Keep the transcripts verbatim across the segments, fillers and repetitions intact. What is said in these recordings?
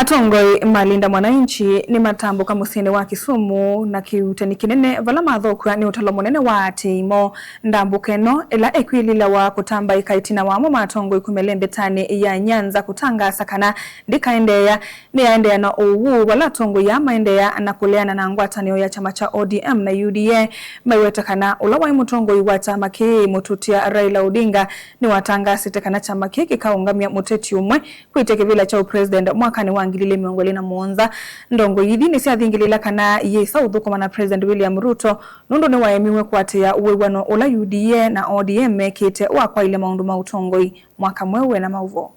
Atongoi ma Linda Mwananchi nĩmatambũka mũsyĩnĩ wa Kisumu na kĩuutani kĩnene, vala mathokw'a nĩ ũtalo mũnene wa aatĩĩi moo. Ndambũka ĩno, ĩla ĩkwĩlĩlawa kũtambaĩka ĩtina wa amwe ma atongoi kuma ĩlembetanĩ ya Nyanza kũtangaasa kana ndĩkaendeea, nĩyaendeea na ũw'o, vala atongoi aa maendeea na kũleana na ngwatanĩo ya kyama kya O D M na U D A, maiweta kana ũla waĩ mũtongoi wa kyama kĩĩ, mũtũtia Raila Odinga, nĩwatangaasĩte kana kyama kĩĩ kĩkaũngamya mũteti ũmwe kwĩtya kĩvĩla kya ũpresident mwakanĩ wa ngili ilĩ mĩongo ĩlĩ na mũonza. Ndongoi ithi nĩsyathingĩlĩĩla kana yĩsa ũthũkũma na President William Ruto, nũndũ nĩwaemiwe kũatĩĩa wĩw'ano ũla U D A na O D M mekĩte wa kwaĩlya maũndũ ma ũtongoi mwaka mweũ wĩ na maũvoo.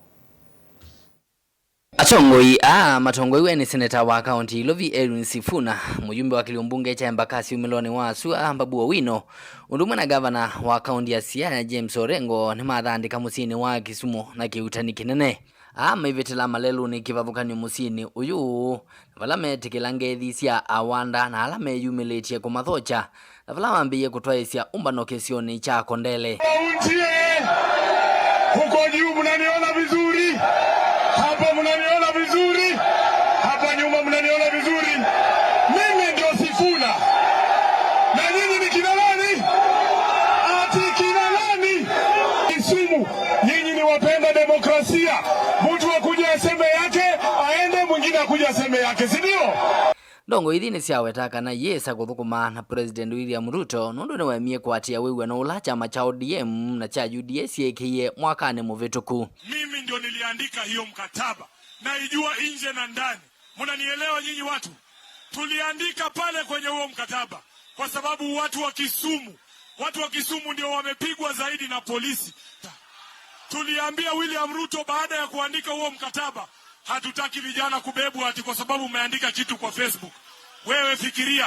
Atongoi aa matongoiw'e nĩ seneta wa kaunti ya Ilovi Edwin Sifuna, mũyumbe wa kĩlio mbunge kya Embakasi umĩlonĩ wa sua Babu Owino, ũndũ ũmwe na gavana wa kaunti ya Siaya James Orengo nĩmathandĩka mũsyĩnĩ wa Kisumu na kĩuutani kĩnene. Aa maivĩtĩla malelũnĩ kĩvathũkany'o mũsyĩnĩ ũyũ, na vala metĩkĩla ngethi sya awanda na ala meyumĩlĩtye kũmathokya, na vala mambĩĩe kũtwaĩsya ũmbano kĩsionĩ kya Kondele. Kaunti ye! Huko juu mnaniona vizuri? Hapa mnaniona vizuri? Hapa nyuma mnaniona vizuri? Mimi ndio Sifuna. Na nyinyi ni kina nani? Ati kina nani? Kisumu, nyinyi ni wapenda demokrasia. Mtu akuje aseme yake, aende, mwingine akuje aseme yake, si ndio? Ndongoi ithi nĩsyaweta kana iyĩsa kũthũkũma na President William Ruto nũndũ nĩwaemie kũatĩĩa wĩw'ano ũla kyama kya O D M na kya U D A syĩkĩie mwakanĩ mũvĩtũku. Mimi ndio niliandika hiyo mkataba. Naijua nje na ndani. Mnanielewa nyinyi watu? Tuliandika pale kwenye huo mkataba kwa sababu watu wa Kisumu, watu wa Kisumu ndio wamepigwa zaidi na polisi. Tuliambia William Ruto baada ya kuandika huo mkataba, hatutaki vijana kubebwa ati kwa sababu umeandika kitu kwa Facebook. Wewe fikiria,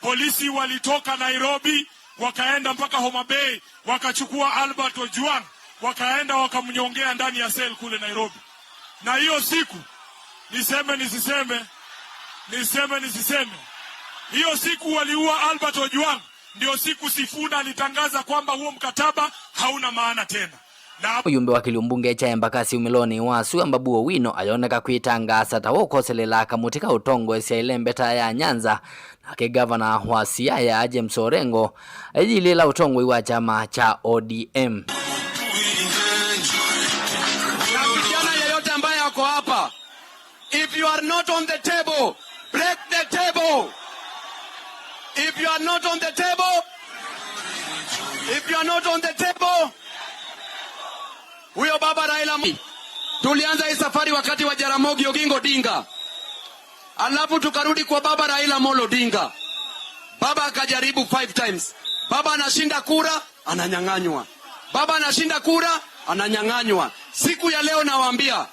polisi walitoka Nairobi, wakaenda mpaka Homa Bay, wakachukua Albert Ojwang, wakaenda wakamnyongea ndani ya cell kule Nairobi. Na hiyo siku, niseme nisiseme, niseme nisiseme, hiyo siku waliua Albert Ojwang, ndio siku Sifuna alitangaza kwamba huo mkataba hauna maana tena. Na mũyumbe wa kĩlio mbunge kya Embakasi umĩlonĩ wa sua Babu Owino ayoneka kwĩtangaasa ta ũkoselela kamũtĩ ka ũtongoesya ĩlembeta ya Nyanza, nake gavana wa Siaya James Orengo ayĩyĩlĩĩla ũtongoi wa kyama kya O D M. Na kijana yeyote ambaye ako hapa, if you are not on the table, break the table. If you are not on the table, if you are not on the table, huyo baba Raila Mo-, tulianza hii safari wakati wa Jaramogi Oginga Odinga. Alafu tukarudi kwa baba Raila Amolo Odinga. Baba akajaribu five times. Baba anashinda kura, ananyang'anywa. Baba anashinda kura, ananyang'anywa. Siku ya leo nawaambia,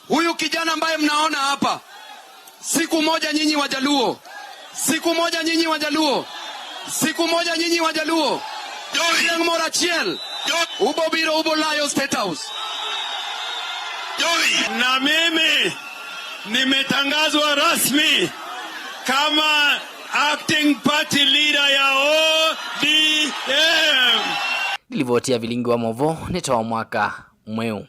huyu kijana ambaye mnaona hapa, siku moja nyinyi Wajaluo, siku moja nyinyi Wajaluo, siku moja nyinyi Wajaluo, Joy. Chieng' moro achiel, Joy. Ubobiro ubolayo State House. Joy. Na mimi nimetangazwa rasmi kama acting party leader ya O D M. Nĩ livoti ya Vilingi wa Mauvoo, nĩ ta wa mwaka mweũ.